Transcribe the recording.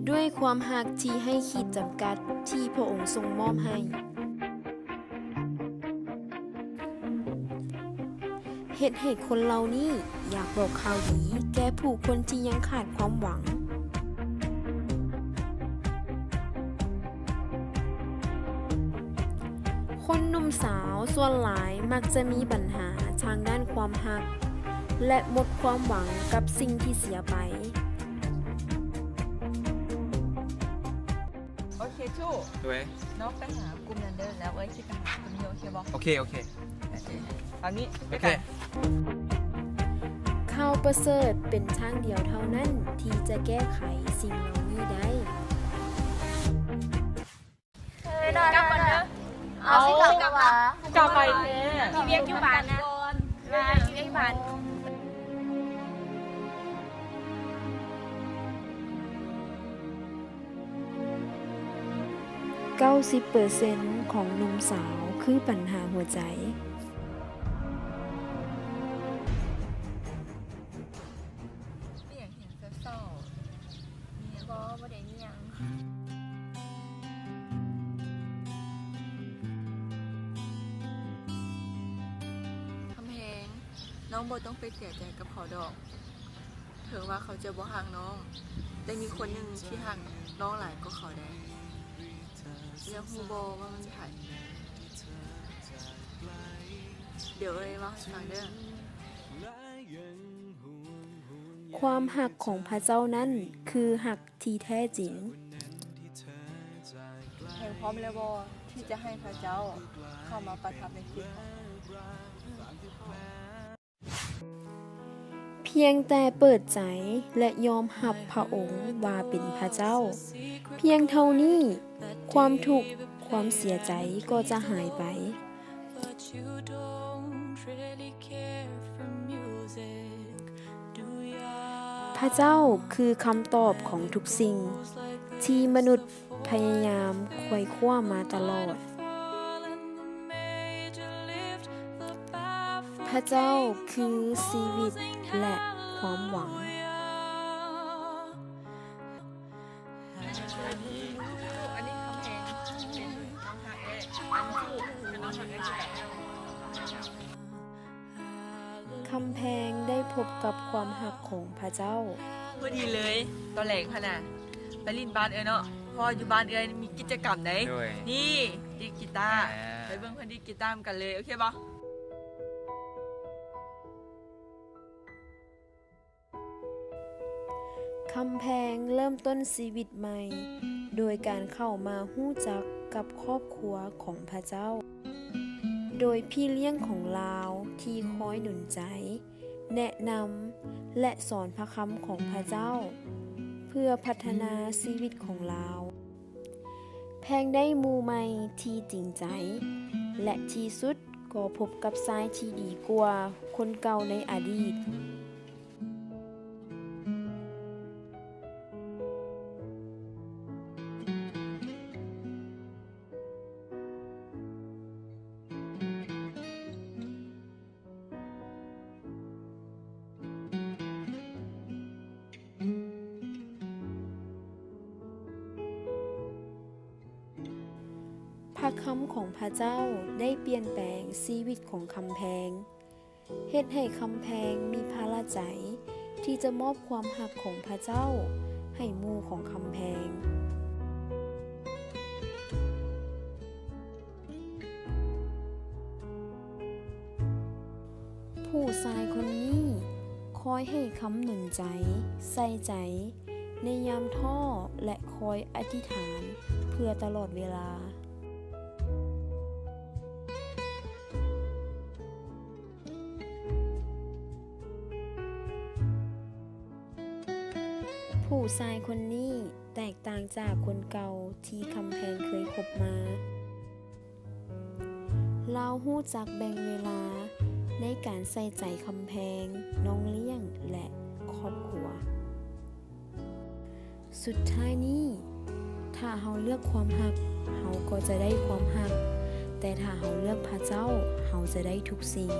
ດ້ວຍຄວາມຮັກທີ່ໄຮ້ຂີດຈຳກັດທີ່ພະອົງຊົງມອບໃຫ້. ເຮັດໃຫ້ຄົນເຫຼົ່ານີ້ຢາກບອກຂ່າວດີແກ່ຜູ້ຄົນທີ່ຍັງຂາດຄວາມຫວັງ. ຄົນໜຸ່ມສາວສ່ວນຫຼາຍມັກຈະມີບັນຫາທາງດ້ານຄວາມຮັກ ແລະ ໝົດຄວາມຫວັງກັບສິ່ງທີ່ເສຍໄປ. ໂອເຄ ທູ. ໂດຍ. ນ້ອງໄປຫາກຸ່ມນັ້ນເດີ ແລ້ວເອື້ອຍຊິໄປຫາກຸ່ມນີ້ ໂອເຄບໍ່? ໂອເຄ ໂອເຄ. ໂອເຄ ຕາມນີ້ ໂອເຄ ໄປກັນ. ຂ່າວປະເສີດເປັນທາງດຽວເທົ່ານັ້ນທີ່ຈະແກ້ໄຂສິ່ງເຫຼົ່ານີ້ໄດ້. ກັບກ່ອນເດີ. ເອົາ ກັບ ກັບໄປແທ້. ມີວຽກຢູ່ບ້ານນະ. ມີວຽກຢູ່ບ້ານ. ເກົ້າສິບເປີເຊັນຂອງໜຸ່ມສາວຄືບັນຫາຫົວໃຈ. ມີຫຍັງເຫັນເສົ້າໆ? ມີຫຍັງ? ບໍ່ ບໍ່ໄດ້ມີຫຍັງ. ຄຳແພງ, ນ້ອງບໍ່ຕ້ອງໄປເສຍໃຈກັບເຂົາດອກ. ເຖິງວ່າເຂົາຈະບໍ່ຮັກນ້ອງ, ແຕ່ມີຄົນໜຶ່ງທີ່ຮັກນ້ອງຫຼາຍກວ່າເຂົາໄດ໋. ຢາກຮູ້ບໍ່ວ່າມັນໃຜ? ດຽວເອື້ອຍເວົ້າໃຫ້ຟັງເດີ. ຄວາມຮັກຂອງພະເຈົ້ານັ້ນຄືຮັກທີ່ແທ້ຈິງ. ແພງພ້ອມແລ້ວບໍ່ທີ່ຈະໃຫ້ພະເຈົ້າເຂົ້າມາປະທັບໃນຈິດໃຈ? ພຽງແຕ່ເປີດໃຈ ແລະ ຍອມຮັບພະອົງວ່າເປັນພະເຈົ້າ, ພຽງເທົ່ານີ້ ຄວາມທຸກ, ຄວາມເສຍໃຈກໍຈະຫາຍໄປ. ພະເຈົ້າຄືຄຳຕອບຂອງທຸກສິ່ງທີ່ມະນຸດພະຍາຍາມໄຂວ່ຄວ້າມາຕະຫຼອດ. ພະເຈົ້າຄືຊີວິດ ແລະ ຄວາມຫວັງ. ຄຳແພງໄດ້ພົບກັບຄວາມຮັກຂອງພະເຈົ້າ. ພໍດີເລີຍ, ຕອນແລງຫັ້ນນະ ໄປຫຼິ້ນບ້ານເອື້ອຍເນາະ, ເພາະວ່າຢູ່ບ້ານເອື້ອຍມີກິດຈະກຳໃດ໋. ໂດຍ. ນີ້ ດີດກີຕາ. ອ່າ. ໄປເບິ່ງເພິ່ນດີດກີຕານຳກັນເລີຍ, ໂອເຄບໍ່? ຄຳແພງເລີ່ມຕົ້ນຊີວິດໃໝ່ ໂດຍການເຂົ້າມາຮູ້ຈັກກັບຄອບຄົວຂອງພະເຈົ້າ, ໂດຍພີ່ລ້ຽງຂອງລາວທີ່ຄອຍໜູນໃຈ, ແນະນຳ ແລະ ສອນພະຄຳຂອງພະເຈົ້າ ເພື່ອພັດທະນາຊີວິດຂອງລາວ. ແພງໄດ້ໝູ່ໃໝ່ທີ່ຈິງໃຈ ແລະ ທີ່ສຸດກໍພົບກັບຊາຍທີ່ດີກວ່າຄົນເກົ່າໃນອະດີດ. ພະຄຳຂອງພະເຈົ້າໄດ້ປ່ຽນແປງຊີວິດຂອງຄຳແພງ, ເຮັດໃຫ້ຄຳແພງມີພາລະໃຈທີ່ຈະມອບຄວາມຮັກຂອງພະເຈົ້າໃຫ້ໝູ່ຂອງຄຳແພງ. ຜູ້ຊາຍຄົນນີ້ຄອຍໃຫ້ຄຳໜູນໃຈ, ໃສ່ໃຈໃນຍາມທໍ້ ແລະ ຄອຍອະທິຖານເພື່ອຕະຫຼອດເວລາ. ຜູ້ຊາຍຄົນນີ້ແຕກຕ່າງຈາກຄົນເກົ່າທີ່ຄຳແພງເຄີຍຄົບມາ. ລາວຮູ້ຈັກແບ່ງເວລາໃນການໃສ່ໃຈຄຳແພງ, ນ້ອງລ້ຽງ ແລະ ຄອບຄົວ. ສຸດທ້າຍນີ້, ຖ້າເຮົາເລືອກຄວາມຮັກ, ເຮົາກໍຈະໄດ້ຄວາມຮັກ, ແຕ່ຖ້າເຮົາເລືອກພະເຈົ້າ, ເຮົາຈະໄດ້ທຸກສິ່ງ.